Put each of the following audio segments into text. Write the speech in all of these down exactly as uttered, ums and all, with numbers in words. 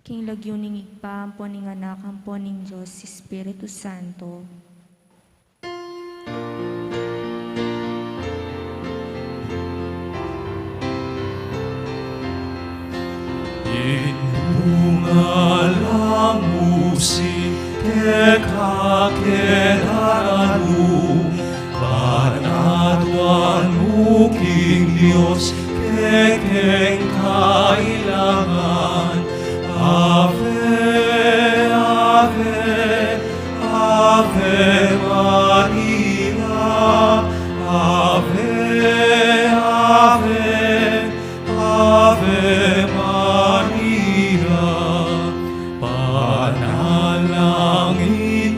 King lagyu ning Ibpa, ampo ning Anak, ampo ning Dios Espiritu Santo. Ing bunga lang mu sing keka kekadanu, panatwan mu king Dios kekeng kailangan. Ave, Ave, Ave Maria, Ave, Ave, Ave Maria. Panalangin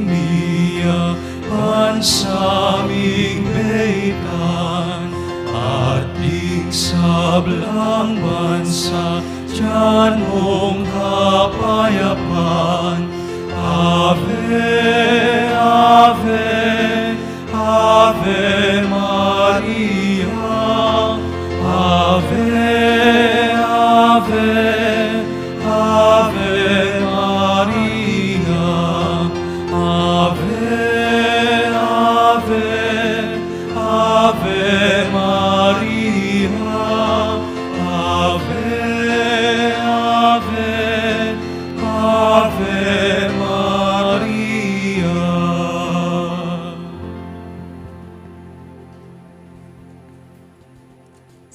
mi ya bansa ming baitan, at ding sablang bansa dyan mung kapayapan. Ave, Ave, Ave Maria, Ave, Ave, Ave Maria, Ave, Ave, Ave Maria, Ave, Ave, Ave Maria.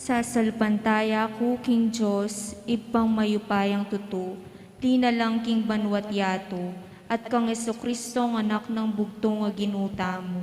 Sasalpantaya ku king Dios, Ibpang mayupayang tutu, linalang king banua't yatu, at kang Jesucristo, Anak nang bugtung a Ginu tamu,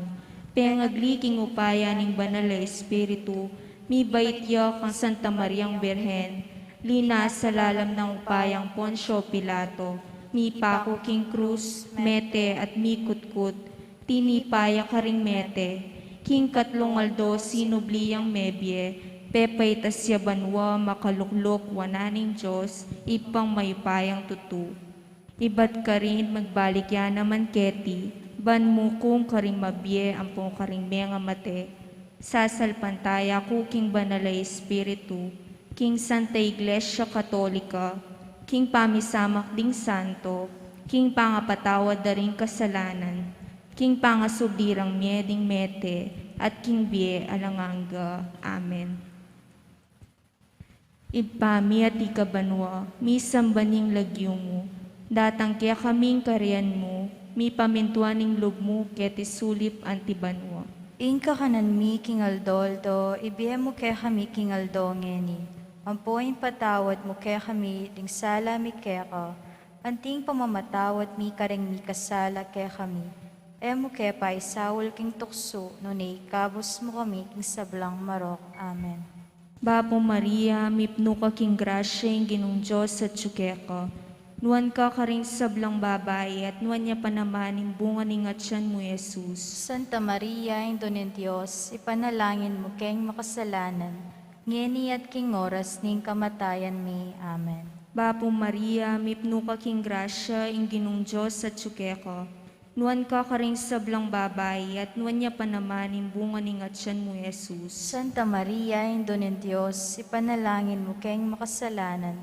pengagli king upaya ning Banal a Espiritu, mibait ya kang Santa Mariang Birhen, linasa lalam nang upayang Poncio Pilato, mipaku king krus, mete at mikutkut, tinipa ya karing mete, king katlung aldo sinubli yang mebie, pepaitas ya banua, makalukluk wanan ning Dios, Ibpang mayupayang tutu. Ibat karin magbalik ya naman keti, ban mukum karing mabie ampong karing mengamate. Sasalpantaya ku king Banal a Espiritu, king Santa Iglesia Katolika, king pamisamak ding santo, king pangapatawad da ring kasalanan, king pangasubli rang mie ding mete, at king bie alang angga. Amen. Ibpa mi, atiu ka banua, misamban ya ing lagyu mu, datang kekami ing karian mu, mipamintuan ing lub mu keti sulip anti banua. Ing kakanan mi king aldo-aldo ibie mu kekami king aldo ngeni, ampo ipatawad mu kekami ding sala mi keka, anti ing pamamatawad mi karing mikasala kekami. E mu ke paisaul king tuksu, nune ikabus mu kami king sablang marok. Amen. Bapu Maria, mipnu ka king grasya, ing Ginung Dios atyu keka. Nuan ka karing sablang babai, at nuan ya pa naman ing bunga ning atyan mu, Jesus. Santa Maria, Indu ning Dios, ipanalangin mu keng makasalanan, ngeni at king oras ning kamatayan mi. Amen. Bapu Maria, mipnu ka king grasya, ing Ginung Dios atyu keka. Nuan ka karing sablang babai, at nuan ya pa naman ing bunga ning atyan mu, Jesus. Santa Maria, Indu ning Dios, ipanalangin mu keng makasalanan,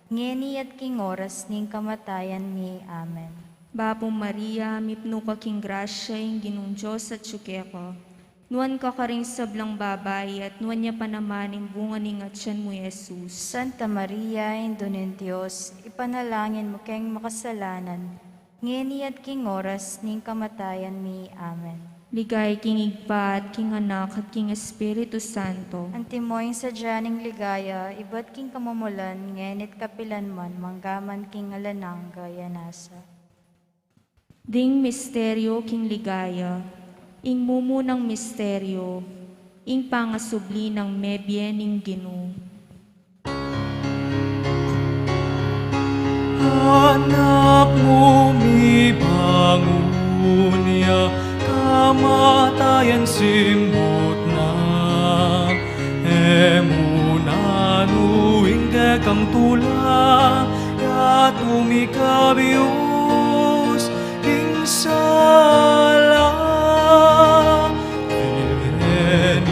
ngeni at king oras ning kamatayan mi. Amen. Bapu Maria, mipnu ka king grasya, ing Ginung Dios atyu keka. Nuan ka karing sablang babai, at nuan ya pa naman ing bunga ning atyan mu, Jesus. Santa Maria, Indu ning Dios, ipanalangin mu keng makasalanan, ngeni at king oras ning kamatayan mi. Amen. Ligaya king Ibpa, at king Anak, at king Espiritu Santo. Antimo ing sadya ning ligaya, ibat king kamumulan, ngeni at kapilan man, mangga man king alang angga. Amen. Ding misteryu king ligaya. Ing mumunang misteryu, ing pangasubli nang mebie ning Ginu. Anak mu mibangun ya, kamatayan simbut na. E mu nanu ing kekang tula, yatu mikabius king sala. Virgen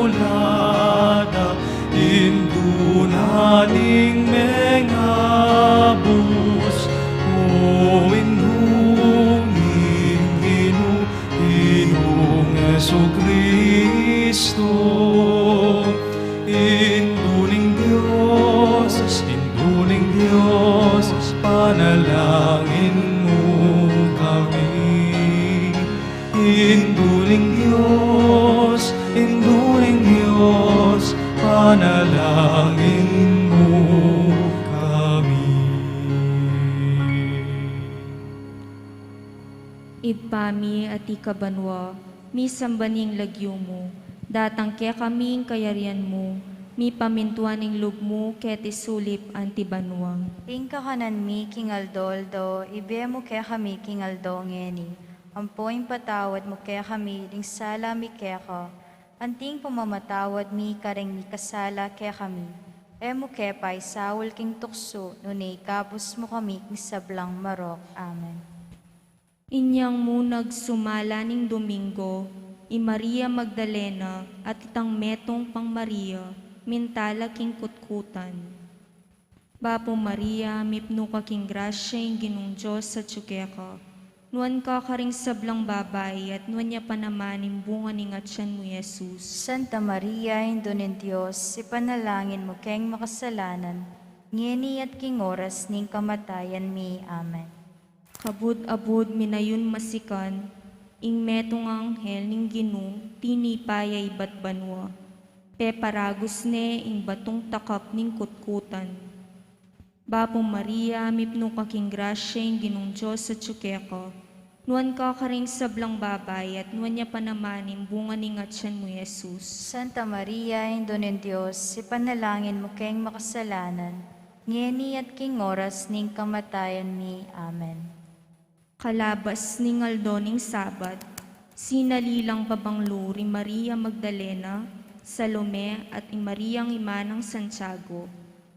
Imakulada, Indu na ning menga Indu ning Dios, Indu ning Dios, panalangin mu kami. Ibpa mi, atiu ka banua, misamban ya ing lagyu mu, datang kekami ing kayarian mu, mipamintuan ing lub mu keti sulip anti banua. Ing kakanan mi king aldo-aldo ibie mu kekami king aldo ngeni, ampo ipatawad mu kekami ding sala mi keka, anti ing pamamatawad mi karing mikasala kekami. E mu ke paisaul king tuksu, nune ikabus mu kami king sablang marok. Amen. Inyang munag sumala ning Domingo, i Maria Magdalena at itang metung pang Maria, mintala king kutkutan. Bapu Maria, mipnu ka king grasya, ing Ginung Dios atyu keka. Nuan ka karing sablang babai, at nuan ya pa naman ing bunga ning atyan mu, i Jesus. Santa Maria, Indu ning Dios, ipanalangin mu keng makasalanan, ngeni at king oras ning kamatayan mi. Amen. Kabud-abud minayun masikan, ing metung a anghel ning Ginu, tinipa ya ibat banua. Peparagus ne ing batung takap ning kutkutan. Bapu Maria, mipnu ka king grasya, ing Ginung Dios atyu keka. Nuan ka karing sablang babai, at nuan ya pa naman ing bunga ning atyan mu, i Jesus. Santa Maria, Indu ning Dios, ipanalangin mu keng makasalanan, ngeni at king oras ning kamatayan mi. Amen. Kalabas ning aldo ning Sabat, sinali lang pabanglu ri Maria Magdalena, Salome, at i Mariang ima nang Santiago,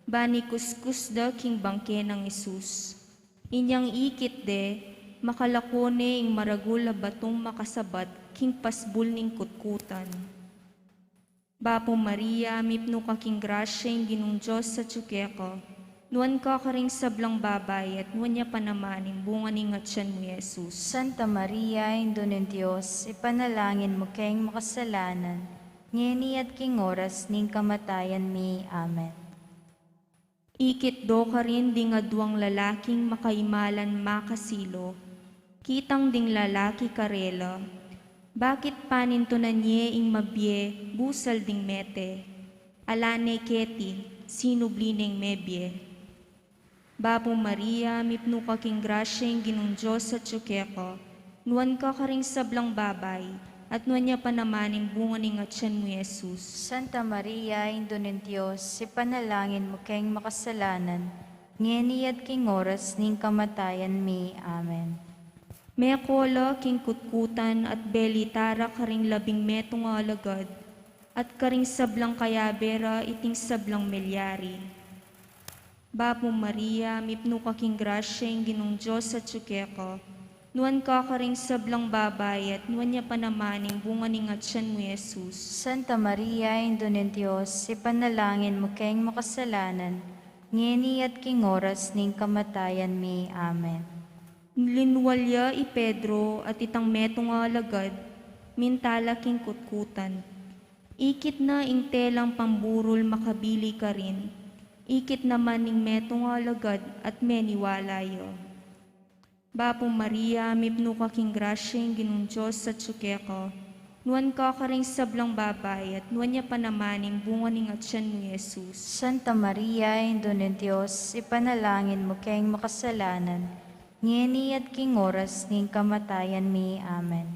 ban ikuskus da king bangke nang Jesus. Inyang ikit de, makalako ne ing maragul a batung makasabat king pasbul ning kutkutan. Bapu Maria, mipnu ka king grasya, ing Ginung Dios atyu keka. Nuan ka karing sablang babai, at nuan ya pa naman ing bunga ning atyan mu, i Jesus. Santa Maria, Indu ning Dios, ipanalangin mu keng makasalanan, ngeni at king oras ning kamatayan mi. Amen. Ikit do karin ding aduang lalaking makaimalan makasilo. Kitang ding lalaki karela, bakit panintunan ye ing mabie busal ding mete? Ala ne keti, sinubli neng mebie. Bapu Maria, mipnu ka king grasya, ing Ginung Dios atyu keka. Nuan ka karing sablang babai, at nuan ya pa naman ing bunga ning atyan mu, i Jesus. Santa Maria, Indu ning Dios, ipanalangin mu keng makasalanan, ngeni at king oras ning kamatayan mi. Amen. Meko la king kutkutan at belita ra karing labing metung a alagad, at karing sablang kayabe ra iting sablang milyari. Bapu Maria, mipnu ka king grasya, ing Ginung Dios atyu keka. Nuan ka karing sablang babai, at nuan ya pa naman ing bunga ning atyan mu, i Jesus. Santa Maria, Indu ning Dios, ipanalangin mu keng makasalanan, ngeni at king oras ning kamatayan mi. Amen. Linwal ya i Pedro at itang metung a alagad, mintala king kutkutan. Ikit na ing telang pamburul makabili karin, ikit naman ing metung a alagad at meniwala ya. Bapu Maria, mipnu ka king grasya, ing Ginung Dios atyu keka. Nuan ka karing sablang babai, at nuan ya pa naman ing bunga ning atyan mu, i Jesus. Santa Maria, Indu ning Dios, ipanalangin mu keng makasalanan, ngeni at king oras ning kamatayan mi. Amen.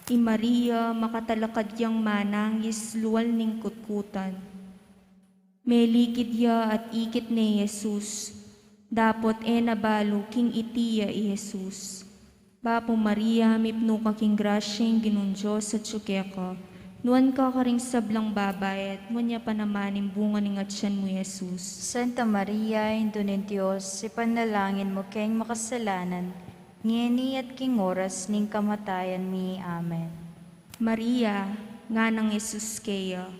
I Maria, makatalakad yang manangis lual ning kutkutan. Melikid ya at ikit ne i Jesus, dapot e na balu king iti ya i Jesus. Bapu Maria, mipnu ka king grasya, ing Ginung Dios atyu keka. Nuan ka karing sablang babai, at nuan ya pa naman ing bunga ning atyan mu, i Jesus. Santa Maria, Indu ning Dios, ipanalangin mu keng makasalanan, ngeni at king oras ning kamatayan mi. Amen. Maria, nganang Jesus keya,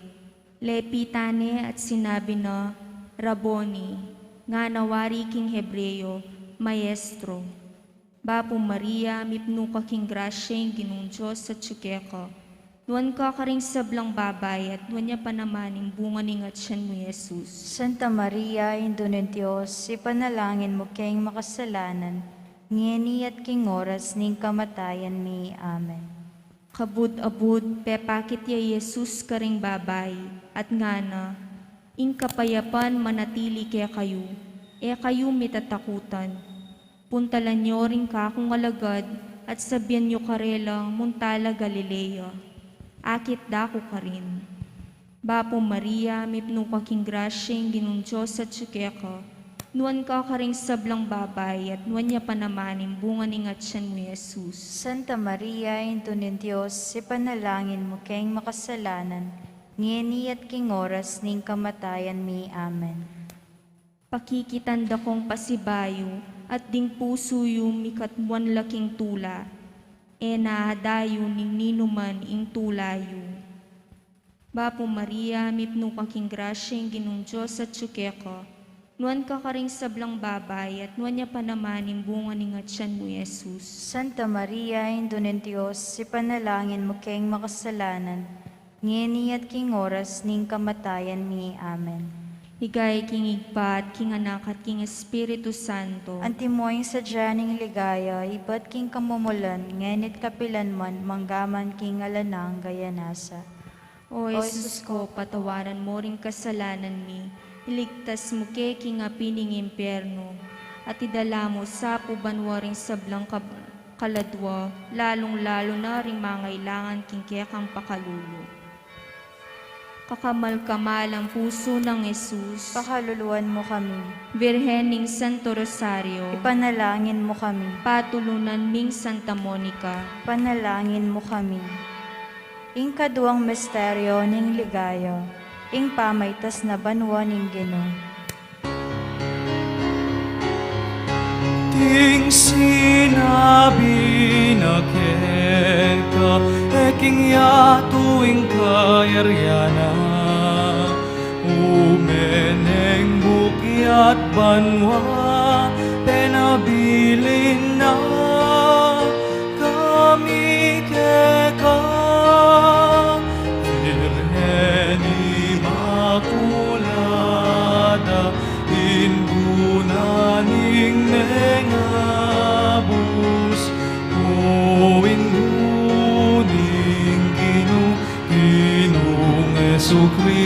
lepitan ne at sinabi na, Rabboni, ngana wari king Hebreo, Maestro. Bapu Maria, mipnu ka king grasya, ing Ginung Dios atyu keka. Nuan ka karing sablang babai, at nuan ya pa naman ing bunga ning atyan mu, i Jesus. Santa Maria, Indu ning Dios, ipanalangin mu keng makasalanan, ngeni at king oras ning kamatayan mi. Amen. Kabud-abud, pepakit ya i Jesus karing babai, at ngana, "Ing kapayapan manatili kekayu, e kayu mitatakutan. Puntalan yu ring kakung alagad, at sabian yu karela munta la Galilea. Akit da ku karin." Bapu Maria, mipnu ka king grasya, ing Ginung Dios atyu keka. Nuan ka karing sablang babai, at nuan ya pa naman ing bunga ning atyan mu, Jesus. Santa Maria, Indu ning Dios, ipanalangin mu keng makasalanan, ngeni at king oras ning kamatayan mi. Amen. Pakikitan da kong pasibayu, at ding pusu yu mikatmuan la king tula. E na adayu ning ninuman ing tula yu. Bapu Maria, mipnu ka king grasya, ing Ginung Dios atyu keka. Nuan ka karing sablang babai, at nuan ya pa naman ing bunga ning atyan mu, Jesus. Santa Maria, Indu ning Dios, ipanalangin mu keng makasalanan, ngeni at king oras ning kamatayan mi. Amen. Ligaya king Ibpa, at king Anak, at king Espiritu Santo. Antimo ing sadya ning ligaya, ibat king kamumulan, ngeni at kapilan man, mangga man king alang angga. Amen. O Jesus ko, patawaran mu ring kasalanan mi, iligtas mu ke king api ning impyerno, at idala mu sa pu banua ring sablang kab-, kaladua, lalung-lalu na ring mangailangan king kekang pakalulu. Kakamal-kamalang pusu nang Jesus, pakaluluan mu kami. Birhen ning Santo Rosario, ipanalangin mu kami. Patulunan ming Santa Monica, ipanalangin mu kami. Ing kaduang misteryo ning ligaya, ing pamaitas na banua ning Ginu. Ding sinabi na keka, e king yatu ing kayarian na, ume neng bukit at banua, penabilin na kami keka. Birhen Imakulada, Indu na ning mengabus, o Indu ning Ginu, Ginung Jesucristo.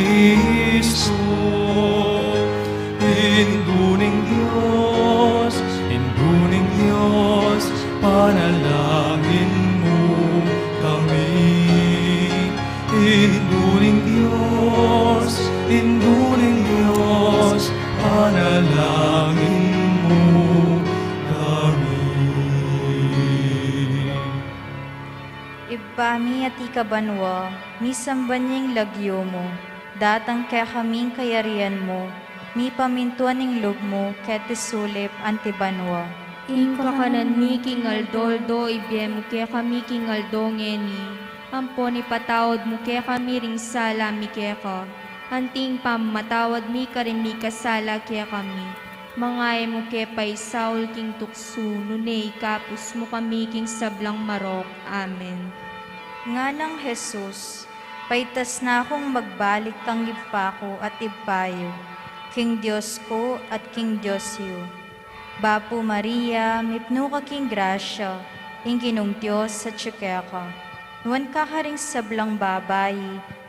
Indu ning Dios, Indu ning Dios, panalangin mu kami. Indu ning Dios, Indu ning Dios, panalangin mu kami. Ibpa mi atiu ka banua, misamban ya ing lagyu mu, datang kekami ing kayarian mu, mipamintuan ing lub mu keti sulip anti banua. Ing kakanan mi king aldo-aldo ibie mu kekami king aldo ngeni, ampon ipatawad mu kekami ring sala mi keka, anti ing pamamatawad mi karing mikasala kekami. Manga e mu ke paisaul king tuksu, nune ikabus mu kami king sablang marok. Amen. Nganang Jesus, paitas na kung magbalik kang Ibpa ku at Ibpa yu, king Dios ku at king Dios yu. Bapu Maria, mipnu ka king grasya, ing Ginung Dios atyu keka. Nuan ka karing sablang babai,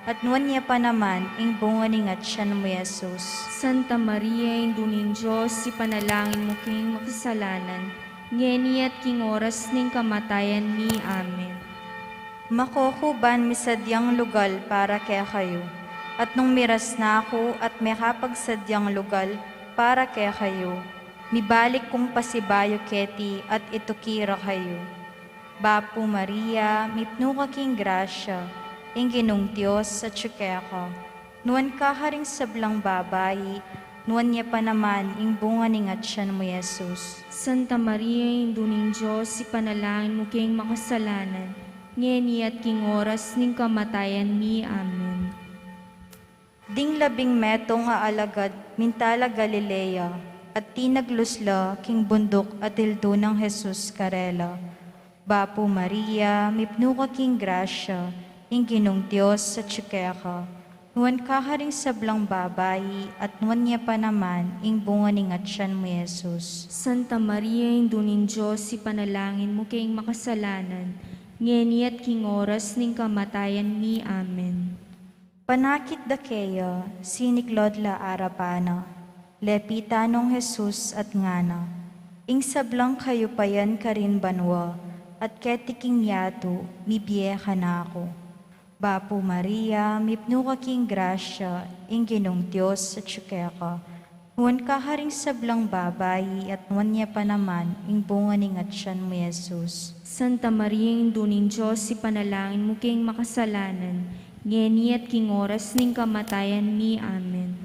at nuan ya pa naman ing bunga ning atyan mu, Jesus. Santa Maria, Indu ning Dios, ipanalangin mu king makasalanan, ngeni at king oras ning kamatayan mi. Amen. Makukuban mi sadyang lugal para kekayu, at nung miras na ku at mekapagsadyang lugal para kekayu, mibalik kung pasibayu keti at ituki ra kayu. Bapu Maria, mipnu ka king grasya, ing Ginung Dios atyu keka. Nuan ka karing sablang babai, nuan ya pa naman ing bunga ning atyan mu, Jesus. Santa Maria, Indu ning Dios, ipanalangin mu keng makasalanan, ngeni at king oras ning kamatayan mi. Amen. Ding labing metung a alagad minta la Galilea, at tinaglus la king bunduk at ildu nang Jesus karela. Bapu Maria, mipnu ka king grasya, ing Ginung Dios atyu keka. Nuan ka karing sablang babai, at nuan ya pa naman ing bunga ning atyan mu, Jesus. Santa Maria, Indu ning Dios, ipanalangin mu keng makasalanan, ngeni at king oras ning kamatayan mi. Amen. Panakit da keya, siniklaud la arapan na, lepitan nong Jesus at ngana, ing sablang kayupayan karin banua at keti king yatu mibie kanaku. Bapu Maria, mipnu ka king grasya, ing Ginung Dios atyu keka. Nuan ka karing sablang babai at nuan ya pa naman ing bunga ning atyan mu, Jesus. Santa Maria, Indu ning Dios, ipanalangin mu keng makasalanan, ngeni at king oras ning kamatayan mi. Amen.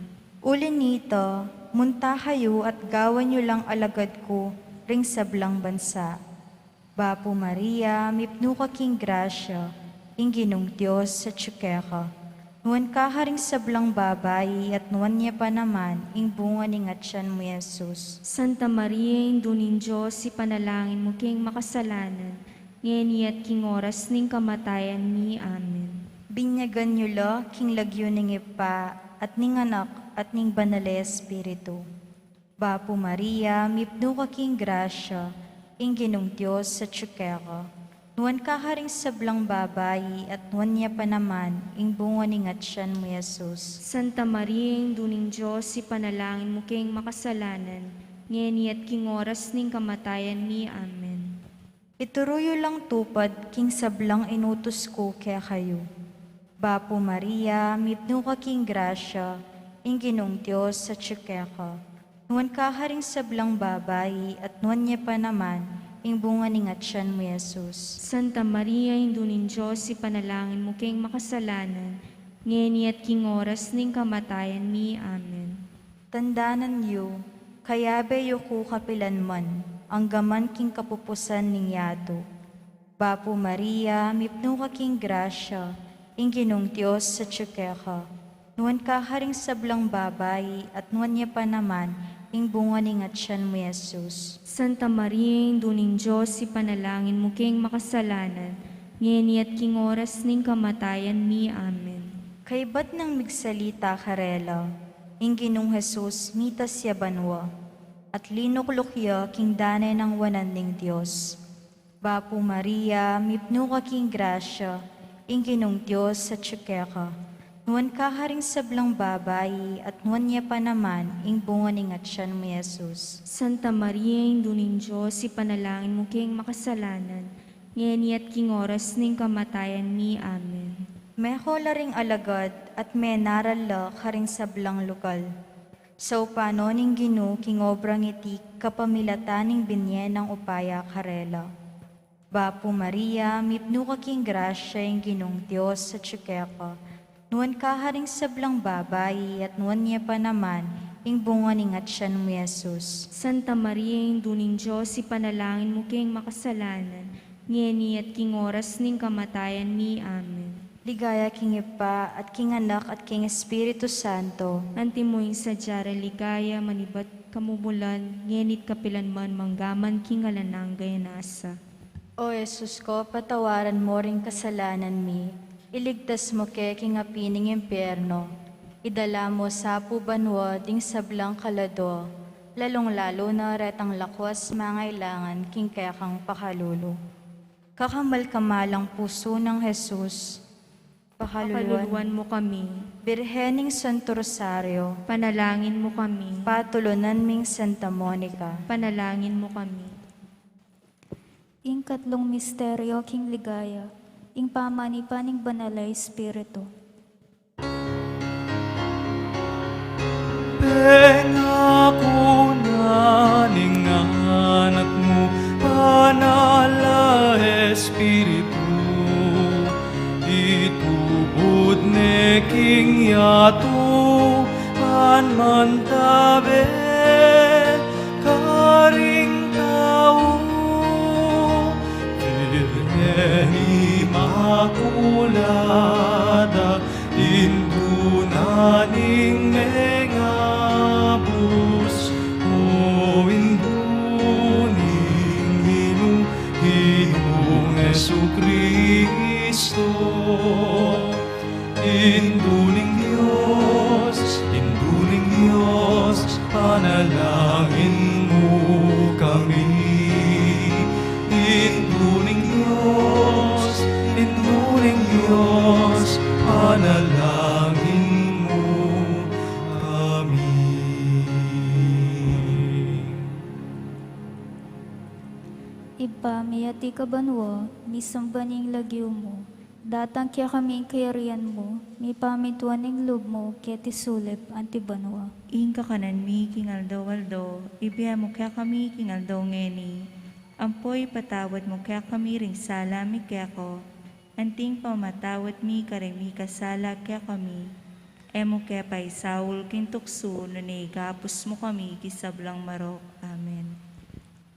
Uli nita, munta kayu at gawan yu lang alagad ku ring sablang bansa. Bapu Maria, mipnu ka king grasya, ing Ginung Dios atyu keka. Nuan ka karing sablang babai at nuan ya pa naman ing bunga ning atyan mu, Jesus. Santa Maria, Indu ning Dios, ipanalangin mu keng makasalanan, ngeni at king oras ning kamatayan mi. Amen. Binyagan yu la king lagyu ning Ibpa, at ning Anak, at ning Banal a Espiritu. Bapu Maria, mipnu ka king grasya, ing Ginung Dios atyu keka. Nuan ka karing sablang babai at nuan ya pa naman ing bunga ning atyan mu, Jesus. Santa Maria, Indu ning Dios, ipanalangin mu keng makasalanan, ngeni at king oras ning kamatayan mi. Amen. Ituru yu lang tupad king sablang inutus ku kekayu. Bapu Maria, mipnu ka king grasya, ing Ginung Dios atyu keka. Nuan ka karing sablang babai at nuan ya pa naman ing bunga ning atyan mu, Jesus. Santa Maria, Indu ning Dios, ipanalangin mu keng makasalanan, ngeni at king oras ning kamatayan mi. Amen. Tandanan yu, kayabe yu ku kapilan man, angga man king kapupusan ning yatu. Bapu Maria, mipnu ka king grasya, ing Ginung Dios atyu keka. Nuan ka karing sablang babai at nuan ya pa naman ing bunga ning atyan mu, Jesus. Santa Maria, Indu ning Dios, ipanalangin mu keng makasalanan, ngeni at king oras ning kamatayan mi. Amen. Kaybat nang migsalita karela, ing Ginung Jesus mitas ya banua, at linukluk ya king dane nang wanan ning Dios. Bapu Maria, mipnu ka king grasya, ing Ginung Dios atyu keka. Nuan ka karing sablang babai at nuan ya pa naman ing bunga ning atyan mu, Jesus. Santa Maria, Indu ning Dios, ipanalangin mu keng makasalanan, ngeni at king oras ning kamatayan mi. Amen. Meko la ring alagad at menaral la karing sablang lukal. Saupan no ning Ginu king obrang iti kapamilatan ning binie nang upaya karela. Bapu Maria, mipnu ka king grasya, ing Ginung Dios atyu keka. Nuan ka karing sablang babai at nuan ya pa naman ing bunga ning atyan mu, Jesus. Santa Maria, Indu ning Dios, ipanalangin mu keng makasalanan, ngeni at king oras ning kamatayan mi. Amen. Ligaya king Ibpa, at king Anak, at king Espiritu Santo. Antimo ing sadya rang ligaya, manibat kamumulan, ngeni't kapilan man, manggaman king alang angga. Nasa. O Jesus ko, patawaran mo ring kasalanan mi, iligtas mo ke king api ning impierno, idala mo sa pu banua ding sablang kaladua, lalung-lalu na retang lakuas mangailangan king kekang pakalulu. Kakamal-kamalang pusu nang Jesus, pakaluluan mo kami. Birhen ning Santo Rosario, panalangin mo kami. Patulunan ming Santa Monica, panalangin mo kami. Ing katlung misteryo king ligaya, ing pamanipa ning Banal a Espiritu. Pengaku na ning Anak mu, Banal a Espiritu, itubud ne king yatu, ban mantabe karing tau. Virgen Imakulada, Indu na ning mengabus, o Indu ning Ginu, Ginung Jesucristo. Indu ning Dios, Indu ning Dios, panalangin mu kami. Indu ning Dios, Ibpa mi, atiu ka banua, misamban ya ing lagyu mu, datang kekami ing kayarian mu, mipamintuan ing lub mu keti sulip anti banua. Ing kakanan mi king aldo-aldo ibie mu kekami king aldo ngeni, ampo ipatawad mu kekami ring sala mi keka, anti ing pamamatawad mi karing mikasala kekami. E mu ke paisaul king tuksu, nune ikabus mu kami king sablang marok. Amen.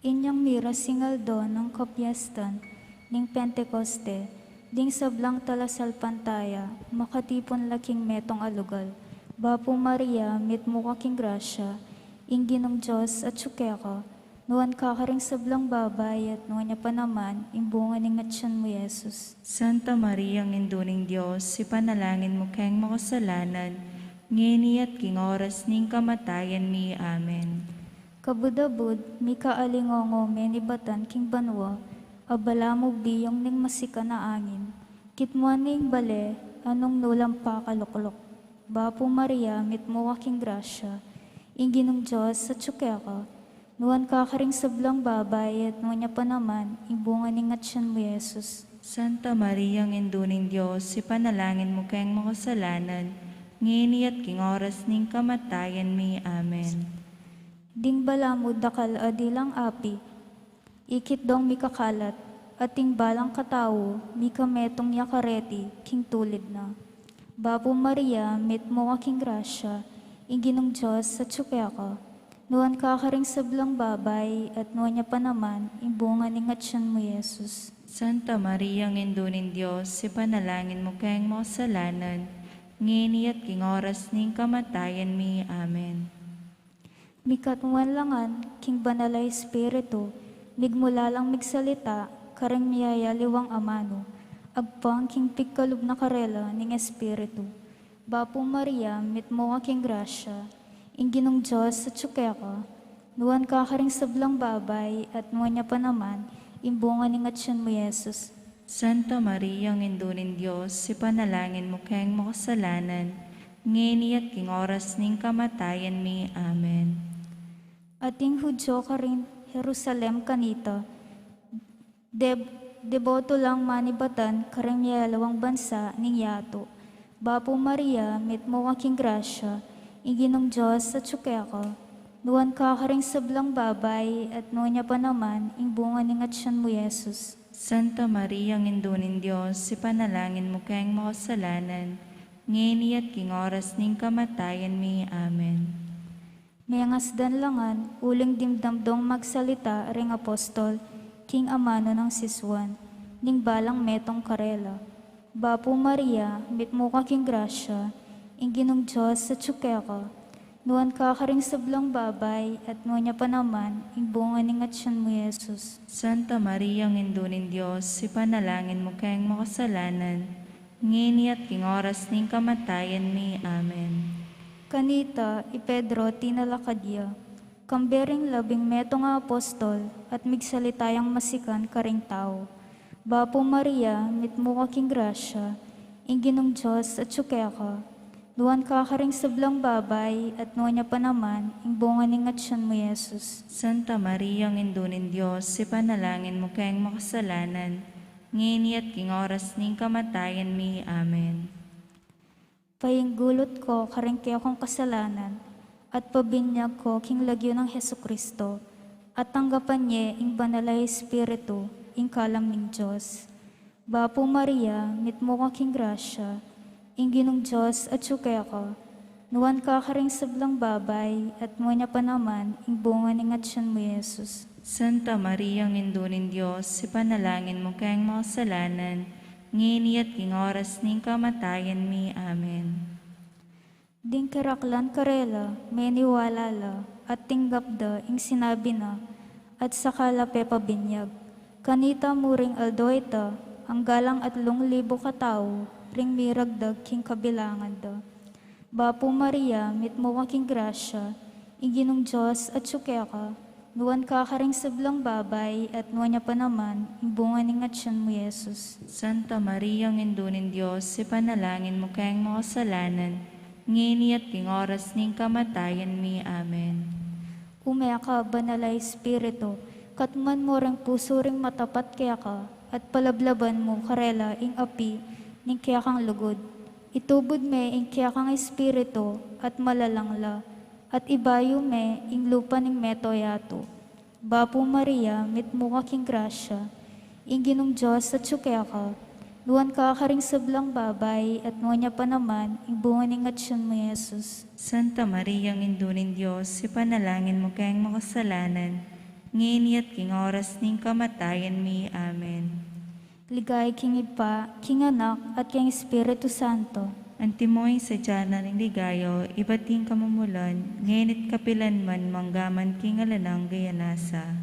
Inyang miras ing aldo nang kapiestan ning Pentekoste, ding sablang talasalpantaya makatipun la king metung a lugal. Bapu Maria, mitmu ka king grasya, ing Ginung Dios atyu keka, nuan ka karing sablang babai at nuan ya pa naman ing bunga ning atyan mu, Jesus. Santa Maria, Indu ning Dios, ipanalangin mu keng makasalanan, ngeni at king oras ning kamatayan mi. Amen. Kabud-abud, mikaalingongo menibatan king banua, a balamu biyung ning masikan a angin. Kitmuan ne ing bale, a nung nulang pakalukluk. Bapu Maria, mitmu ka king grasya, ing Ginung Dios atyu keka, nuan ka karing sablang babai at nuan ya pa naman ing bunga ning atyan mu, Jesus. Santa Maria, Indu ning Dios, ipanalangin mu keng makasalanan, ngeni at king oras ning kamatayan mi. Amen. Ding balamu dakal a dilang api, ikit dong mikakalat, at ing balang katau mikametung ya kareti king tulid na. Bapu Maria, mitmu ka king grasya, ing Ginung Dios atyu keka, nuan ka karing sablang babai at nuan ya pa naman ing bunga ning atyan mu, Jesus. Santa Maria, Indu ning Dios, ipanalangin mu keng makasalanan, ngeni at king oras ning kamatayan mi. Amen. Mikatmuan la ngan king Banal a Espiritu, migmula lang migsalita karing miyayaliwang amanu, agpang king pigkalub na karela ning Espiritu. Bapu Maria, mitmu ka king grasya, ing Ginung Dios atyu keka, nuan ka karing sablang babai at nuan ya pa naman ing bunga ning atyan mu, Jesus. Santa Maria, Indu ning Dios, ipanalangin mu keng makasalanan, ngeni at king oras ning kamatayan mi. Amen. Ating Judio karing Jerusalem kanita, deb-, deboto lang manibatan karing miyayaliwang bansa ning yatu. Bapu Maria, mitmu ka king grasya, ing Ginung Dios atyu keka, nuan ka karing sablang babai at nuan ya pa naman ing bunga ning atyan mu, Jesus. Santa Maria, Indu ning Dios, ipanalangin mu keng makasalanan, ngeni at king oras ning kamatayan mi. Amen. Mengasdan la ngan uling dimdam dong magsalita ring apostol king amanu nang sisuan, ning balang metung karela. Bapu Maria, mitmu ka king grasya, ing Ginung Dios atyu keka, nuan ka karing sablang babai at nuan ya pa naman ing bunga ning atyan mu, Jesus. Santa Maria, Indu ning Dios, ipanalangin mu keng makasalanan, ngeni at king oras ning kamatayan mi. Amen. Kanita i Pedro tinalakad ya, kambe ring labing metung a apostol, at migsalita yang masikan karing tau. Bapu Maria, mitmu ka king grasya, ing Ginung Dios atyu keka, nuan ka karing sablang babai at nuan ya pa naman ing bunga ning atyan mu, Jesus. Santa Maria, Indu ning Dios, ipanalangin mu keng makasalanan, ngeni at king oras ning kamatayan mi. Amen. Painggulut ko karing kekong kasalanan, at pabinyag ko king lagyu nang Jesucristo, at tanggapan ye ing Banal a Espiritu, ing kalam ning Dios. Bapu Maria, mitmu ka king grasya, ing Ginung Dios atyu keka, nuan ka karing sablang babai at nuan ya pa naman ing bunga ning atyan mu, Jesus. Santa Maria, Indu ning Dios, ipanalangin mu keng makasalanan, ngeni at king oras ning kamatayan mi. Amen. Ding keraklan karela meniwala la, at tinggap da ing sinabi na, at saka la pepabinyag. Kanita mu ring aldo ita, angga lang atlung libu katau ring miragdag king kabilangan da. Bapu Maria, mitmu ka king grasya, ing Ginung Dios atyu keka, nuan ka karing sablang babai at nuan ya pa naman ing bunga ning atyan mu, Jesus. Santa Maria, Indu ning Dios, ipanalangin mu keng makasalanan, ngeni at king oras ning kamatayan mi. Amen. Ume ka, Banal a Espiritu, Ikatman mu ring pusu ring matapat keka, at palablaban mu karela ing api ning kekang lugud. Itubud me ing kekang espiritu, at malalang la, at ibayu me ing lupa ning meto yatu. Bapu Maria, mitmu ka king grasya, ing Ginung Dios atyu keka, nuan ka karing sablang babai, at nuan ya pa naman ing bunga ning atyan mu, Jesus. Santa Maria, Indu ning Dios, ipanalangin mu keng makasalanan, ngeni at king oras ning kamatayan mi. Amen. Ligaya king Ibpa, king Anak, at king Espiritu Santo. Antimo ing sadya na ning ligaya, ibat king kamumulan, ngeni't kapilan man, manggaman king alang angga. Amen.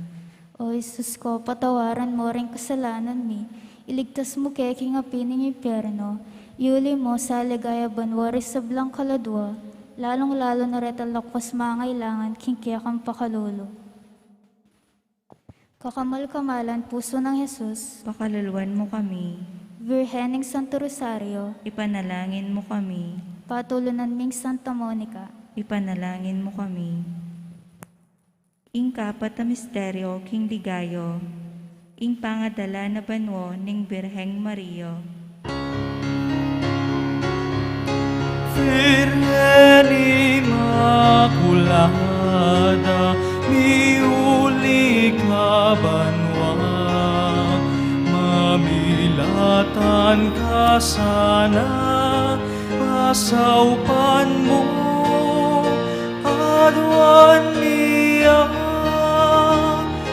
O Jesus ko, patawaran mu ring kasalanan mi, iligtas mu ke king api ning impyerno, yuli mu sa ligaya banua ring sablang kaladua, lalung-lalu na retang lakuas mangailangan king kekang pakalulu. Kakamal-kamalan pusu nang Jesus, pakaluluan mu kami. Virgen ning Santo Rosario, ipanalangin mu kami. Patulunan ming Santa Monica, ipanalangin mu kami. Ing kapat a misteryo king ligaya, ing pangadala na banua ning Birheng Maria. Virgen Inmaculada, miuli ka banua, mamilatan ka sana, pasaupan mu, aduan mi ya.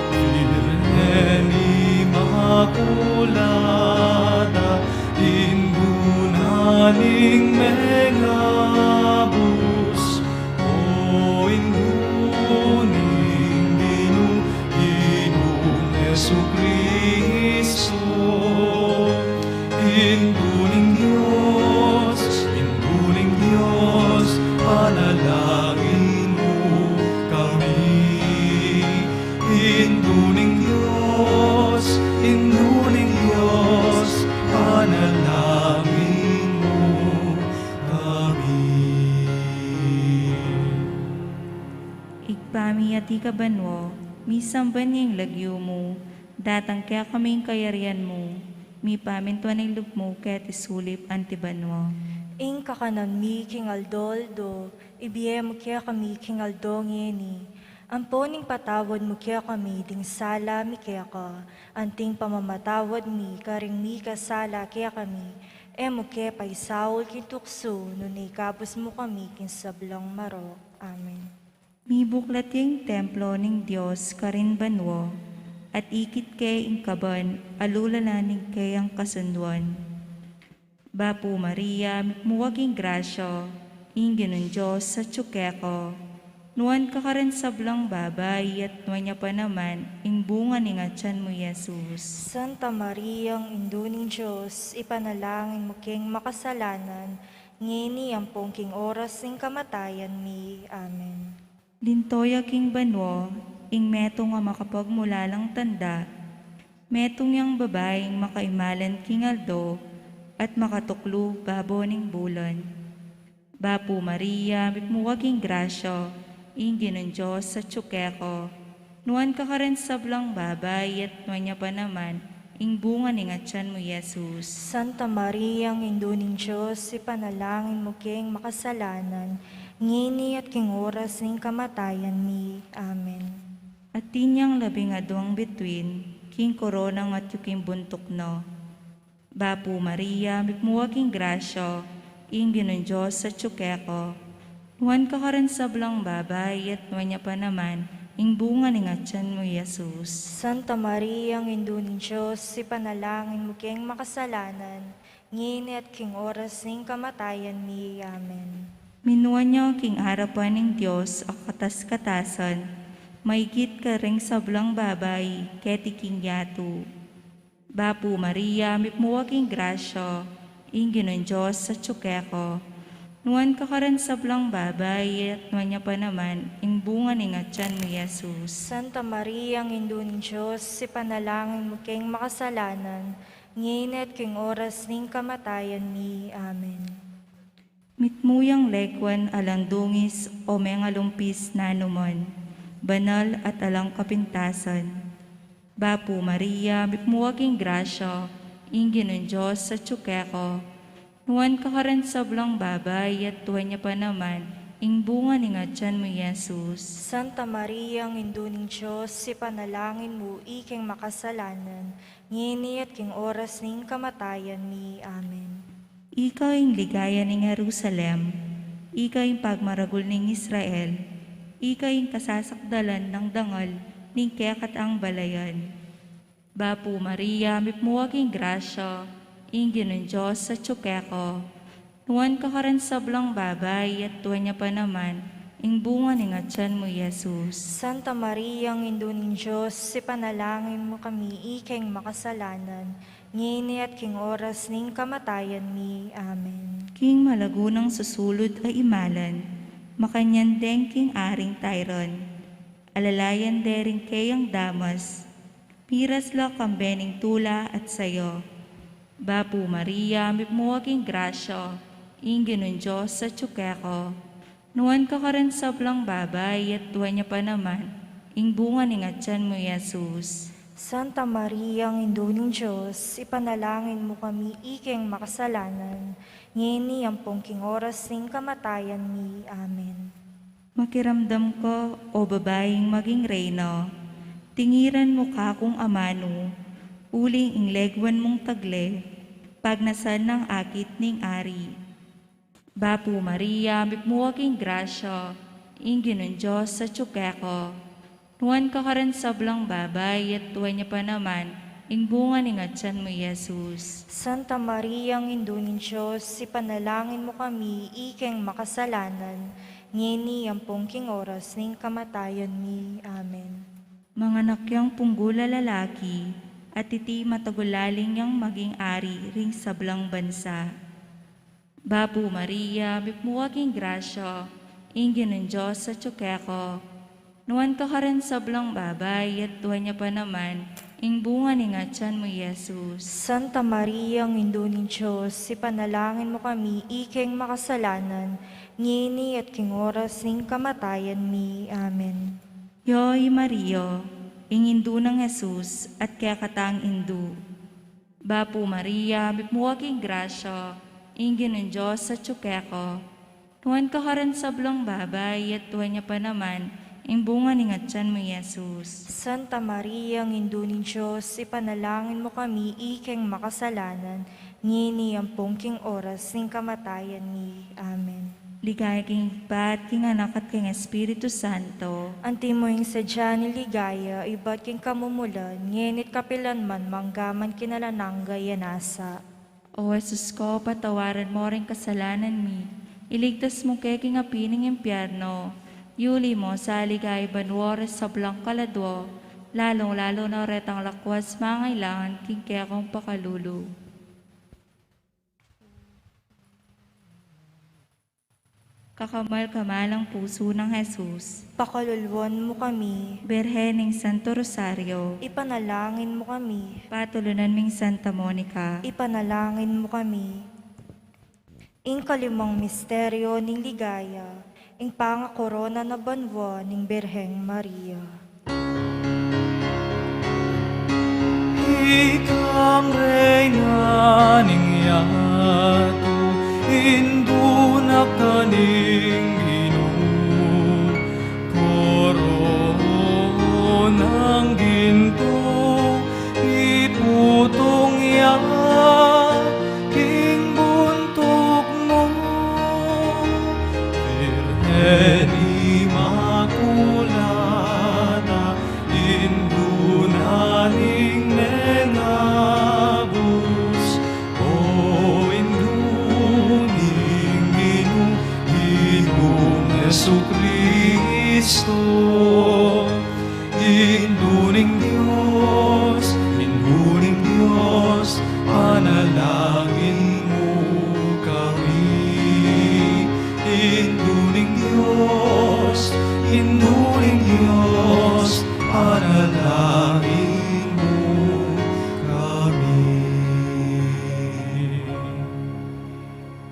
Virgen Inmaculada, Indu na ning mengabus, o Indu ning Ginu, Ginung Jesucristo. Indu ning Dios, Indu ning Dios, panalangin mu kami. Indu ning Dios, Indu ning Dios, panalangin mu kami. Ibpa mi, atiu ka banua, misamban ya ing lagyu mu, datang kekami ing kayarian mu, mipamintuan ing lub mu keti sulip anti banua. Ing kakanan mi king aldo-aldo, ibie mu kekami king aldo ngeni. Ampon ipatawad mu kekami ding sala mi keka, anting pamamatawad mi karing mikasala kekami. E mu ke paisaul king tuksu, nune ikabus mu kami king sablang marok. Amen. Mibuklat ya ing templo ning Dios karin banua, at ikit ke ing kaban a lula na ning keyang kasunduan. Bapu Maria, mitmu ka king grasya, ing Ginung Dios atyu keka. Nuan ka karing sablang babai, at nuan ya pa naman ing bunga ning atyan mu, Jesus. Santa Maria, Indu ning Dios, ipanalangin mu keng makasalanan, ngeni ampon king oras ning kamatayan mi. Amen. Linto ya king banua ing metung a makapagmulalang tanda, metung yang babaing makaimalan king aldo at makatuklu babo ning bulan. Bapu Maria, mitmu ka king grasya, ing Ginung Dios atyu keka. Nuan ka karing sablang babai, at nuan ya pa naman ing bunga ning atyan mu, Jesus. Santa Maria, Indu ning Dios, ipanalangin mu keng makasalanan, ngeni at king oras ning kamatayan mi. Amen. Atin yang labing aduang bituin, king koronang atyu king buntuk na. Bapu Maria, mitmu ka king grasya, ing Ginung Dios atyu keka. Nuan ka karing sablang babai, at nuan ya pa naman ing bunga ning atyan mu, Jesus. Santa Maria, Indu ning Dios, ipanalangin mu keng makasalanan, ngeni at king oras ning kamatayan mi. Amen. Minuan ya king arapan ning Dios a katas-katasan, maigit karing sablang babai keti king yatu. Bapu Maria, mitmu ka king grasya, ing Ginung Dios atyu keka. Nuan ka karing sablang babai, at nuan ya pa naman ing bunga ning atyan mu, Jesus. Santa Maria, Indu ning Dios, ipanalangin mu keng makasalanan, ngeni at king oras ning kamatayan mi. Amen. Mitmu yang lekuan alang dungis o mengalumpis nanuman, banal at alang kapintasan. Bapu Maria, mipmu ka king grasya, ing Ginung Dios atyu keka. Nuan ka karing sablang babai, at nuan ya pa naman ing bunga ning atian mu, i Jesus. Santa Maria, Indu ning Dios, ipanalangin mu ikeng makasalanan, ngeni at king oras ning kamatayan mi. Amen. Ika ing ligaya ning Jerusalem, ika ing pagmaragul ning Israel, ika ing kasasakdalan nang dangal ning kekatang balayan. Bapu Maria, mipmu ka king grasya, ing Ginung Dios atyu keka. Nuan ka karing sablang babai, at nuan ya pa naman ing bunga ning atian mu, i Jesus. Santa Maria, Indu ning Dios, ipanalangin mu kami ikeng makasalanan, ngeni at king oras ning kamatayan mi. Amen. King malagu nang susulud a imalan, makanyan deng king aring Tyron, alalayan de ring keyang damas, miras la kambe ning tula at sayo. Bapu Maria, mipmu ka king grasya, ing Ginung Dios atyu keka. Nuan ka karing sablang babai, at nuan ya pa naman ing bunga ning atian mu, i Jesus. Santa Maria, Indu ning Dios, ipanalangin mu kami ikeng makasalanan, ngeni ampong king oras ning kamatayan mi. Amen. Makiramdam ka, o babaing maging reyna, tingiran mu kakung amanu, uling ing leguan mung tagle, pagnasan nang akit ning ari. Bapu Maria, mipmu ka king grasya, ing Ginung Dios atyu keka. Nuan ka karing sablang babai, at nuan ya pa naman ing bunga ning atian mu, i Jesus. Santa Maria, Indu ning Dios, ipanalangin mu kami ikeng makasalanan, ngeni ampong king oras ning kamatayan mi. Amen. Manganak yang punggul a lalaki, at iti matagulaling yang maging ari ring sablang bansa. Bapu Maria, mipmu ka king grasya, ing Ginung Dios atyu keka. Nuan ka karing sablang babai, at nuan ya pa naman ing bunga ning atian mu, i Jesus. Santa Maria, Indu ning Dios, ipanalangin mu kami ikeng makasalanan, ngeni at king oras ning kamatayan mi. Amen. Yayi Maria, ing indu nang Jesus, at kekatang indu. Bapu Maria, mipmu ka king grasya, ing Ginung Dios atyu keka. Nuan ka karing sablang babai, at nuan ya pa naman ing bunga ning atian mu, i Jesus. Santa Maria, Indu ning Dios, ipanalangin mu kami ikeng makasalanan, ngeni ampong king oras ning kamatayan mi. Amen. Ligaya king Ibpa, at king Anak, at king Espiritu Santo. Antimo ing sadya ning ligaya ibat king kamumulan, ngeni at kapilan man, mangga man king alang angga. Amen. O Jesus ko, patawaran mo ring kasalanan mi, iligtas mu ke king api ning impyerno, yuli mo sa ligaya banua ring sablang kaladua, lalung-lalu na retang lakwas mangailangan king kekang pakalulu. Kakamal-kamalang pusu nang Jesus, pakaluluan mu kami. Birhen ning Santo Rosario, ipanalangin mu kami. Patulunan ming Santa Monica, ipanalangin mu kami. Ing kalimang misteryo ning ligaya, ing pangakorona na banua ning Birheng Maria. Ikang Reyna ning yatu, Indu na ka ning Ginu, koronang gintu, iputung ya king buntuk mu. Birhen Imakulada, Indu na ning Menabus, o Indu ning Ginu, Ginung Jesucristo. Indu ning Dios, Indu ning Dios, panalangin mu kami. Indu ning Dios, Indu ning Dios, panalangin mu kami.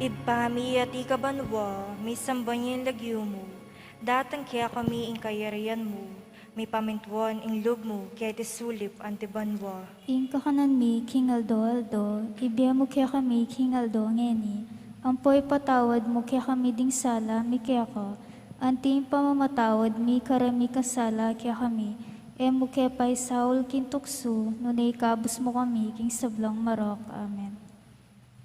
Ibpa mi, atiu ka banua, misamban ya ing lagyu mu, datang kekami ing kayarian mu, mipamintuan ing lub mu keti sulip anti banua. Ing kakanan mi king aldo-aldo, ibie mu kekami king aldo ngeni, ampo ipatawad mu kekami ding sala mi keka, anti ing pamamatawad mi kareng mikasala kekami, e mu ke paisaul king tuksu, nune ikabus mu kami king sablang marok. Amen.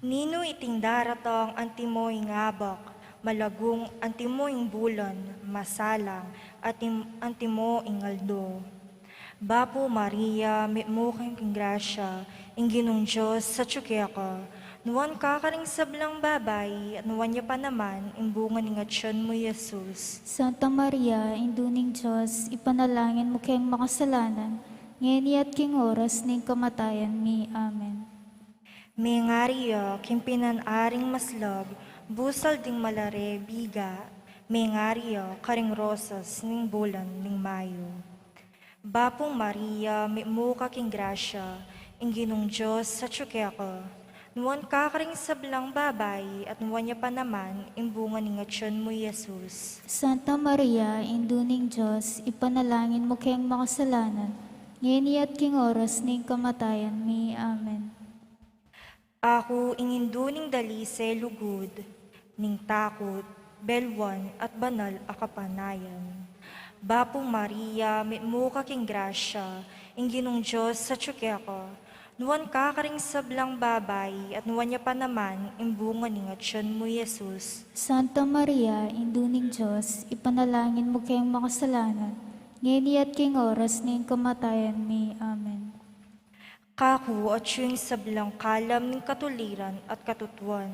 Ninu iting daratang antimo ing abak, malagung antimo ing bulan, masalang atim-, antimo ing aldo. Bapu Maria, mitmu ka king grasya, ing Ginung Dios atyu keka, nuan ka karing sablang babai, at nuan ya pa naman ing bunga ning atyan mu, Jesus. Santa Maria, Indu ning Dios, ipanalangin mu keng makasalanan, ngeni at king oras ning kamatayan mi. Amen. Mengari ya king pinan-aring maslag, busal ding malare biga, mengari ya karing rosas ning bulan ning Mayo. Bapu Maria, mitmu ka king grasya, ing Ginung Dios atyu keka, nuan ka karing sablang babai, at nuan ya pa naman ing bunga ning atyan mu, Jesus. Santa Maria, Indu ning Dios, ipanalangin mu keng makasalanan, ngeni at king oras ning kamatayan mi. Amen. Aku ing indu ning dalise, lugud, ning takut, beluan, at banal a kapanayan. Bapu Maria, mitmu ka king grasya, ing Ginung Dios atyu keka, nuan ka karing sablang babai, at nuan ya pa naman ing bunga ning atyan mu, Jesus. Santa Maria, Indu ning Dios, ipanalangin mu keng makasalanan, ngeni at king oras ning kamatayan mi. Amen. Kaku atyu ing sablang kalam ning katuliran at katutuan.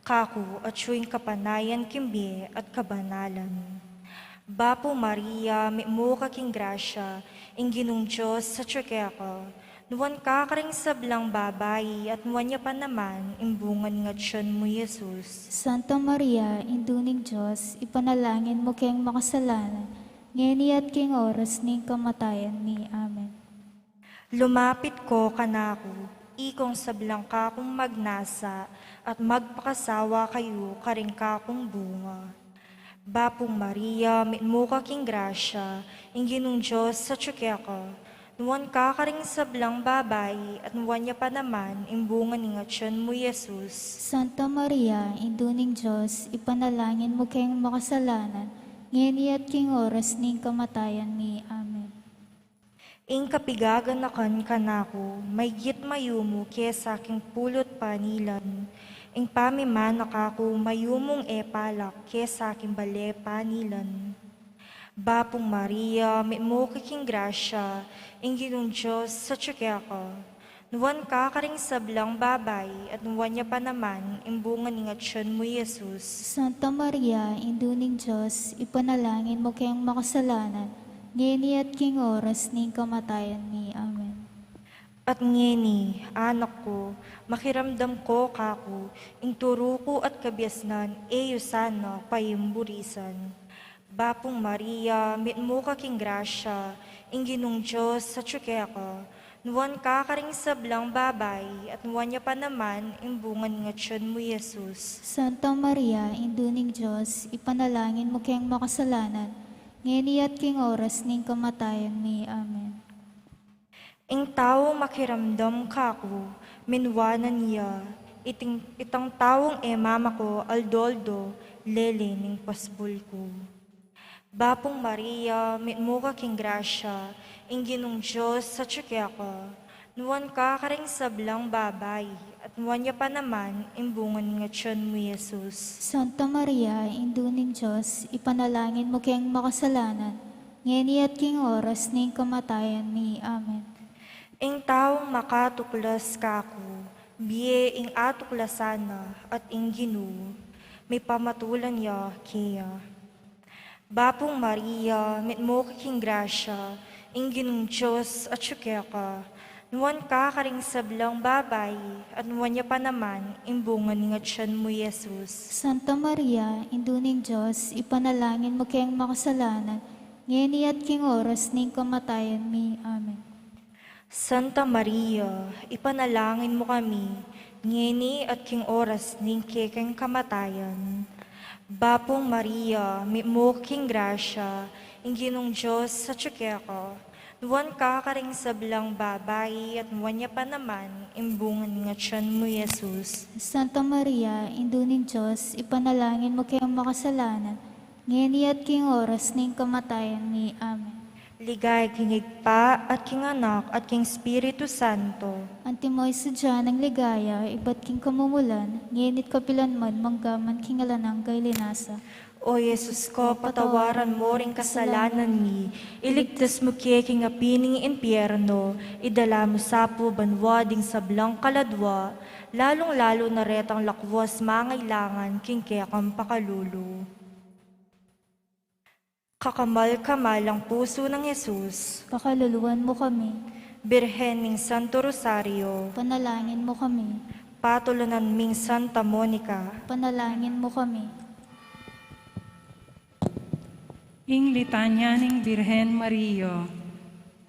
Kaku atyu ing kapanayan king bie at kabanalan. Bapu Maria, mitmu ka king grasya, ing Ginung Dios atyu keka, nuan ka karing sablang babai, at nuan ya pa naman ing bunga ning atyan mu, Jesus. Santa Maria, Indu ning Dios, ipanalangin mu keng makasalanan, ngeni at king oras ning kamatayan mi. Amen. Lumapit ko kanaku, ikong sablang kakung magnasa, at magpakasawa kayu karing kakung bunga. Bapu Maria, mitmu ka king grasya, ing Ginung Dios atyu keka, nuan ka karing sablang babai, at nuan ya pa naman ing bunga ning atyan mu, Jesus. Santa Maria, Indu ning Dios, ipanalangin mu keng makasalanan, ngeni at king oras ning kamatayan mi. Amen. Ing kapigaganakan kanaku, maygit mayumu kesa king pulu't panilan. Ing pamimana kaku, mayumung e palak kesa king bale panilan. Bapu Maria, mitmu ka king grasya, ing Ginung Dios atyu keka, nuan ka karing sablang babai, at nuan ya pa naman ing bunga ning atyan mu, Jesus. Santa Maria, Indu ning Dios, ipanalangin mu keng makasalanan, ngeni at king oras ning kamatayan mi. Amen. At ngeni, anak ku, makiramdam ko kaku, ing turu ku at kabiasnan, e yu sana paimburisan. Bapu Maria, mitmu ka king grasya, ing Ginung Dios atyu keka, nuan ka karing sablang babai, at nuan ya pa naman ing bunga ning atyan mu, Jesus. Santa Maria, Indu ning Dios, ipanalangin mu keng makasalanan, ngeni at king oras ning kamatayan mi. Amen. Ing taung makiramdam kaku, minuanan ya, iting, itang taung e mamako aldo-aldo, lele ning pasbul ku. Bapu Maria, mitmu ka king grasya, ing Ginung Dios atyu keka, nuan ka karing sablang babai, at nuan ya pa naman ing bunga ning atyan mu, Jesus. Santa Maria, Indu ning Dios, ipanalangin mu keng makasalanan, ngeni at king oras ning kamatayan mi. Amen. Ing taung makatuklas kaku, bie ing atuklasan na at ing Ginu, mipamatulan ya keya. Bapu Maria, mitmu ka king grasya, ing Ginung Dios atyu keka, nuan ka karing sablang babai, at nuan ya pa naman ing bunga ning atyan mu, Jesus. Santa Maria, Indu ning Dios, ipanalangin mu keng makasalanan, ngeni at king oras ning kamatayan mi. Amen. Santa Maria, ipanalangin mu kami, ngeni at king oras ning kekeng kamatayan. Bapu Maria, mitmu ka king grasya, Ing Ginung Dios atyu keka, nuan ka karing sablang babai, at nuan ya pa naman ing bunga ning atyan mu, Jesus. Santa Maria, Indu ning Dios, ipanalangin mu kaming makasalanan, ngeni at king oras ning kamatayan mi. Amen. Ligaya king Ibpa, at king Anak, at king Espiritu Santo. Antimo ing sadya nang ligaya, ibat king kamumulan, ngeni at kapilan man, mangga man king alang angga. Linasa. O Jesus ko, patawaran mu ring kasalanan mi, iligtas mu ke king api ning impyerno, idala mu sa pu banua ding sablang kaladua, lalung-lalu na retang lakuas mangailangan king kekang pakalulu. Kakamal-kamalang pusu nang Jesus. Pakaluluan mu kami. Birhen ning Santo Rosario. Panalangin mu kami. Patulunan ming Santa Monica. Panalangin mu kami. Ing Litanya ning Birhen Maria.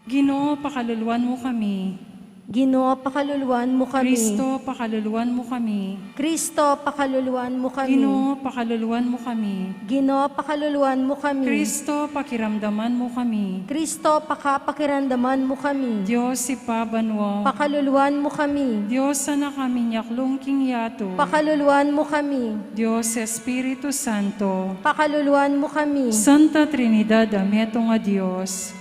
Ginu, pakaluluan mu kami. Ginu, pakaluluan mu kami. Kristo, pakaluluan mu kami. Kristo, pakaluluan mu kami. Ginu, pakaluluan mu kami. Ginu, pakaluluan mu kami. Kristo, pakiramdaman mu kami. Kristo, pakapakiramdaman mu kami. Dios Ibpa banua. Pakaluluan mu kami. Dios Anak a minyaklung king yatu. Pakaluluan mu kami. Dios Espiritu Santo. Pakaluluan mu kami. Santa Trinidad a metung a Dios.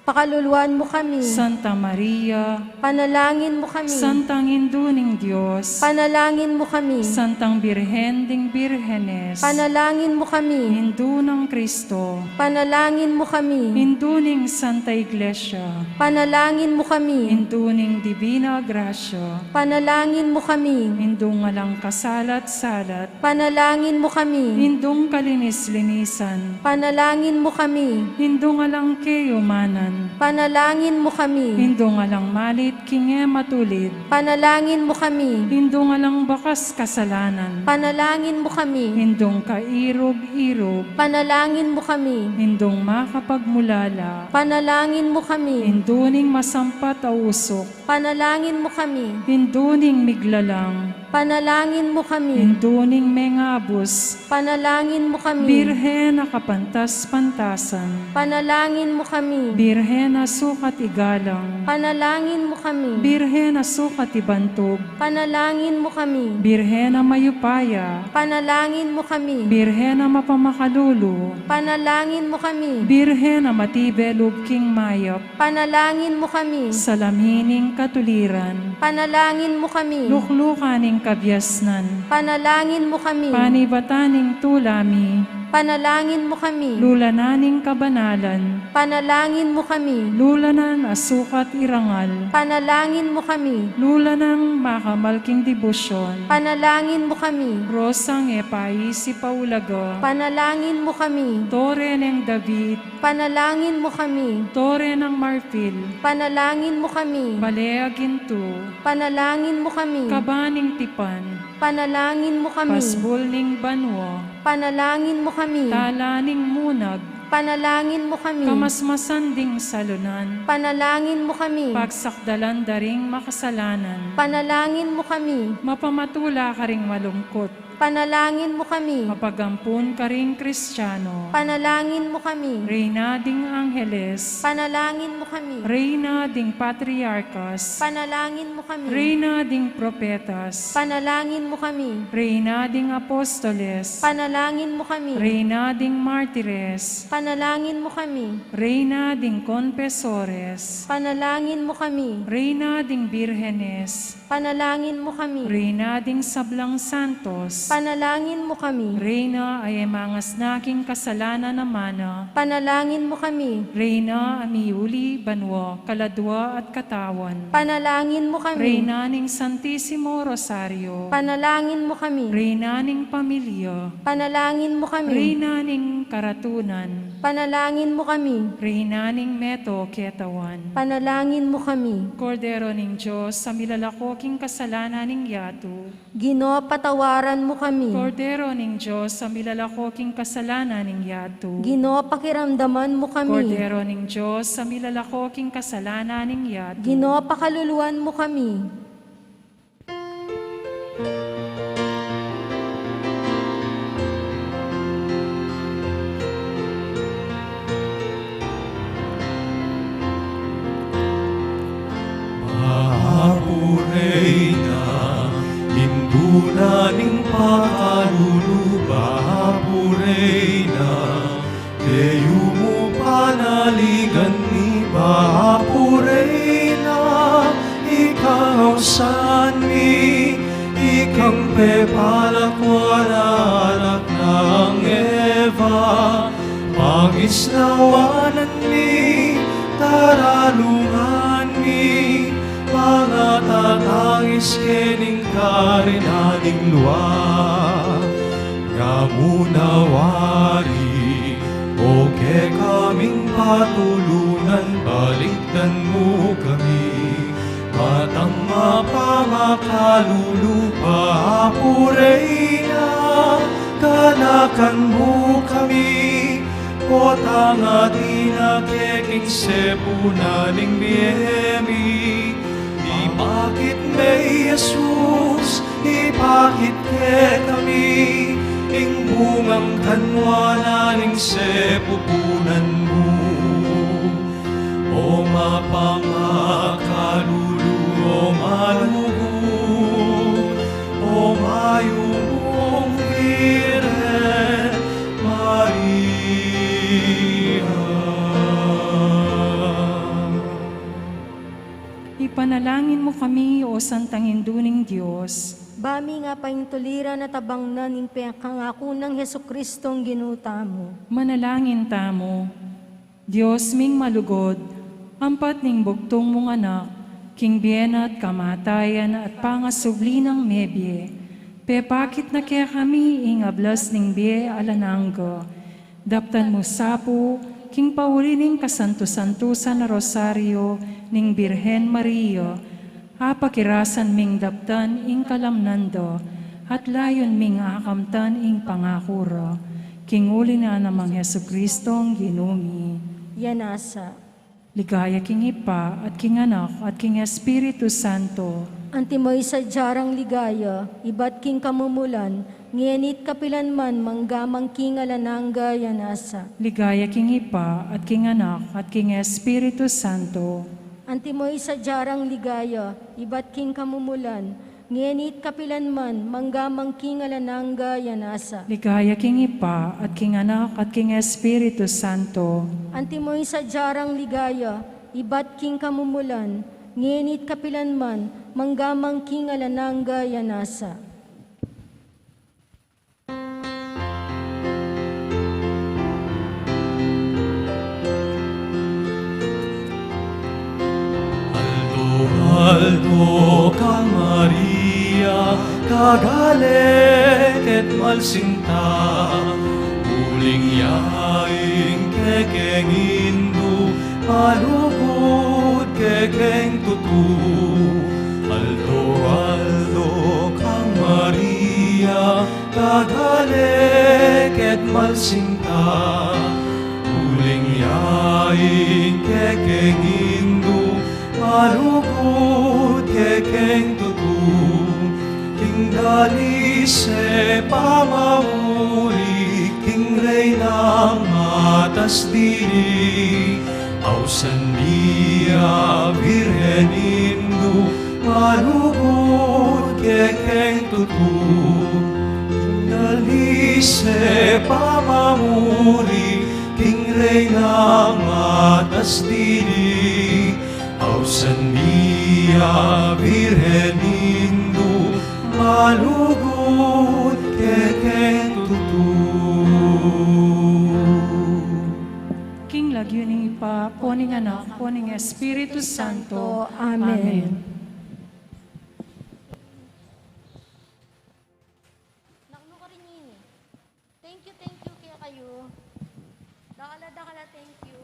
Pakaluluan mu kami. Santa Maria. Panalangin mu kami. Santang Indu ning Dios. Panalangin mu kami. Santang Birhen ding Birhenes. Panalangin mu kami. Indu nang Kristo. Panalangin mu kami. Indu ning Santa Iglesia. Panalangin mu kami. Indu ning Divina Gracia. Panalangin mu kami. Indung alang kasalat-salat. Panalangin mu kami. Indung kalinis-linisan. Panalangin mu kami. Indung alang kayumanan. Panalangin mu kami. Indung alang malit king e matulid. Panalangin mu kami. Indung alang bakas kasalanan. Panalangin mu kami. Indung kairug-irug. Panalangin mu kami. Indung makapagmulala. Panalangin mu kami. Indu ning masampat a usuk. Panalangin mu kami. Indu ning miglalang. Panalangin mu kami. Indu ning mengabus. Panalangin mu kami. Birhen a kapantas-pantasan. Panalangin mu kami. Birhen a sukat igalang. Panalangin mu kami. Birhen a sukat ibantug. Panalangin mu kami. Birhen a mayupaya. Panalangin mu kami. Birhen a mapamakalulu. Panalangin mu kami. Birhen a matibe lub king mayap. Panalangin mu kami. Salamin ning katuliran. Panalangin mu kami. Luklukan ning kabiasnan. Panalangin mu kami. Panibatan ning tula mi. Panalangin mu kami. Lulanan ning kabanalan. Panalangin mu kami. Lulanan a sukat irangal. Panalangin mu kami. Lulanan a makamal king debosyon. Panalangin mu kami. Rosang e paisip a ulaga. Panalangin mu kami. Tore neng David. Panalangin mu kami. Tore nang marfil. Panalangin mu kami. Bale a gintu. Panalangin mu kami. Kaba ning tipan. Panalangin mu kami. Pasbul ning banua. Panalangin mu kami. Tala ning munag. Panalangin mu kami. Kamasmasan ding salunan. Panalangin mu kami. Pagsakdalan da ring makasalanan. Panalangin mu kami. Mapamatula karing malungkut. Panalangin mu kami. Mapagampun karing Kristiano. Panalangin mu kami. Reyna ding Angeles. Panalangin mu kami. Reyna ding Patriarkas. Panalangin mu kami. Reyna ding Propetas. Panalangin mu kami. Reyna ding Apostoles. Panalangin mu kami. Reyna ding Martires. Panalangin mu kami. Reyna ding Konpesores. Panalangin mu kami. Reyna ding Birhenes. Panalangin mu kami. Reyna ding sablang santos. Panalangin mu kami. Reyna a e mangasna king kasalanan a mana. Panalangin mu kami. Reyna a miuli banua, kaladua at katawan. Panalangin mu kami. Reyna ning Santisimo Rosario. Panalangin mu kami. Reyna ning pamilya. Panalangin mu kami. Reyna ning karatunan. Panalangin mu kami. Reyna ning meto ketawan. Panalangin mu kami. Kordero ning Dios a milalako king kasalanan ning yatu. Ginu, patawaran mu kami. Kordero ning Dios a milalako king kasalanan ning yatu. Ginu, pakiramdaman mu kami. Kordero ning Dios a milalako king kasalanan ning yatu. Ginu, pakaluluan mu kami. Ning pakalulu, Apo Reyna, e yu mu panaligan mi, Apo Reyna, ikang ausan mi, ikang pepalakwan a anak nang Eva, pangisnawanan mi, taralungan mi, pangatatangis ke ning karinan ning lua. Ngamuna wari, o kekaming patulunan, balikdan mu kami. Matang mapangakalulu, Apo Reyna, ganakan mu kami, potang atin na ke king sepunan ning bie mi. Ipakit me i Jesus, ipakit kekami ing bungang kanwa na ning sepupunan mu. O mapangakalulu, o malugud, o mayumung Birhen Maria. Ipanalangin mu kami, o Santang Indu ning Dios. Ba ming apaintuliran at abangnan ing pekangaku nang Jesucristong Ginu tamu. Manalangin tamu. Dios ming malugud, ampat ning bugtung mung Anak, king bie na at kamatayan at pangasubli nang mebie, pepakit na kekami ing ablas ning bie alang angga. Daptan mu sa pu, king pauli ning kasantu-santusan a Rosario ning Birhen Maria, apakirasan ming daptan ing kalamnan da, at layun ming akamtan ing pangaku ra, king uli na nang Jesucristong Ginu mi. Yan asa. Ligaya king Ibpa, at king Anak, at king Espiritu Santo. Antimo ing sadya rang ligaya, ibat king kamumulan, ngeni't kapilan man, mangga man king alang angga, yan asa. Ligaya king Ibpa, at king Anak, at king Espiritu Santo. Antimo ing sadya rang ligaya, ibat king kamumulan, ngeni't kapilan man, mangga man king alang angga, yan asa. Ligaya king Ibpa, at king Anak, at king Espiritu Santo. Antimo ing sadya rang ligaya, ibat king kamumulan, ngeni't kapilan man, mangga man king alang angga, yan asa. Aldo, aldo kang Maria, kagale ke't malsinta, uling ya ing kekeng Indu, malugud kekeng tutu. Aldo, aldo kang Maria, kagale ke't malsinta, uling ya ing kekeng Indu, malugud kekeng tutu. King dalise pamamuri king Reynang matas dili, ausan mi ya Birhen Indu, malugud kekeng tutu. King dalise pamamuri king Reynang matas dili, ausan mi ya Birhen Indu, malugud kekeng tutu. King lagyu ning Ibpa, ampon ning Anak, ampon ning Espiritu Santo. Amen. Amen. Naknu ka rin ini. Thank you, thank you kekayu. Dakal a dakal a thank you.